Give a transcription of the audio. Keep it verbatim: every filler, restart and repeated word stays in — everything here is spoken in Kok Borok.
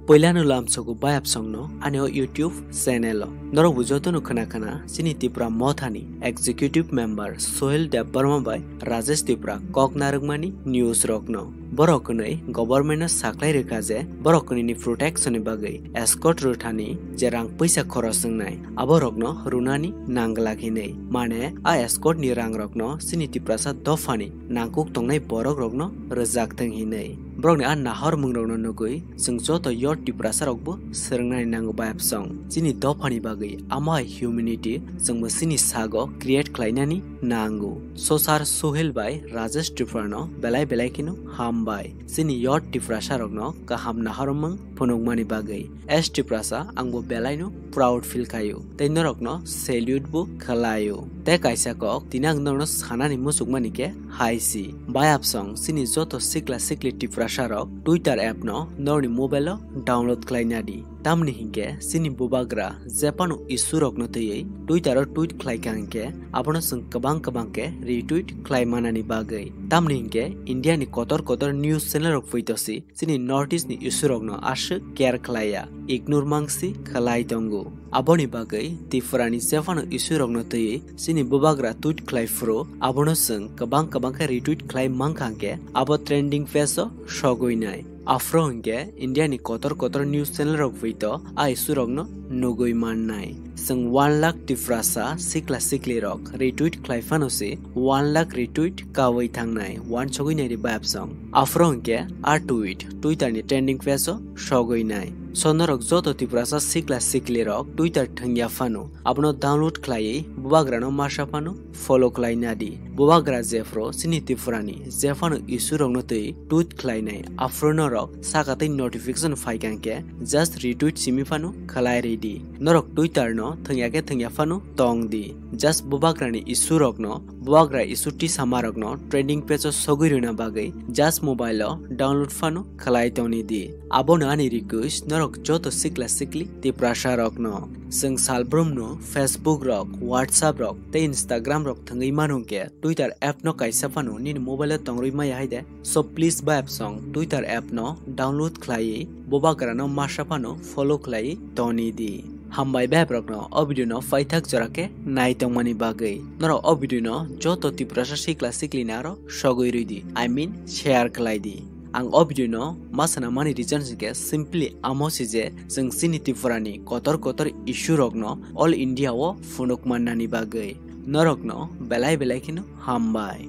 Puilano lamsogo bayapsongno ani o YouTube channel o. Norok bo jotono khna khna chini Tipra Mothani Executive Member Sohil Debbarma bai Rajesh Tripura kok narwkmani news rokno. Borok kwnwi government no saklai rwkha je borok kwnwini protection ni bagwi escort rwthani je rang puisa khoros wngnai, abo rokno rwnani nangglak hinwi. Mane a escort ni rang rokno chini Tiprasa dophani nangkuk tongnai borok rokno rwjak thwng hinwi. Borokni a nahormung rokno nugwi chwng joto yot Tiprasa rokbo swrwngnani nango bayapsong. Chini dophani bagwi amo hai humanity chwngbo chini sago create khlainani nango. Sosar Sohil bai Rajesh Tripura no belai belai kheno hambai. Chini yot Tiprasa rokno kaham nahormung phunukmani bagwi. As Tiprasa, ang bo belaino proud feel khaio, tei norokno salute bo khlaio. Tei kaisa kok, tini ang norokno sanani muchukmani khe hai si. Bayapsong, chini joto sikla sikli Tiprasa rok Twitter app no norokni mobile o download khlai nadi. Tamni hinkhe chini bubagra jephano issue rokno twiwi Twitter o tweet khlai kha hinkhe abono chwng kwbang kwbang khe retweet khlai manani bagwi. Tamni hinkhe India ni kotor kotor news channel rok phuitosi chini North East ni issue rokno aswk care khlaiya, ignore mangsi khlai tongo. Aboni bagwi Tripura ni jephano issue rokno twiwi chini bubagra tweet khlai phuru abono chwng kwbang kwbang khe retweet khlai mankha hinkhe abo trending page o sogwi nai. Aphuru hinkhe India ni kotor kotor news channel rok phuito a issue rokno nugwi mannai. Chwng one lakh Tiprasa sikla sikli rok retweet khlai phano se one lakh retweet kawi thangnai, wansugwi naidi bayapsong. Aphuru hinkhe a tweet Twitter ni trending page o sogwi nai. So norok joto Tiprasa sikla sikli rok Twitter thwngya phano abono download khlaiwi bubagrano masa phano follow khlai nadi. Bubagra jephru chini Tripura ni jephano issue rokno twi tweet khlainai, aphuru norok saka tei notification phaikha hinkhe just retweet simi phano khlai ridi. Norok Twitter no thwngya khe thwngya phano tong di. Just bubagrani issue rokno, bubagra issue tisama rokno trending page o sogwi rwna bagwi just mobile o download phano khlai tongni di. Abono ani request norok joto sikla sikli Tiprasa rokno. Chwng salbrumno Facebook rok, WhatsApp rok tei Instagram rok thwngwi manu hinkhe Twitter app no kaisa phano nini mobile o tongrwi maya hai de. So please bayapsong Twitter app no download khlaiwi bubagrano masa phano follow khlaiwi toni di. Hambai bayap rokno o video no paithak jora khe nai tongmani bagwi. Norok o video no joto Tiprasa sikla sikli ni aro sogwi rwi di, I mean share khlai di. Ang o video no ma sana mani reason hinkhe simply amo se je chwng chini Tripura ni kotor kotor issue rokno all India o phunuk mannani bagwi. Norokno belai belai kheno hambai.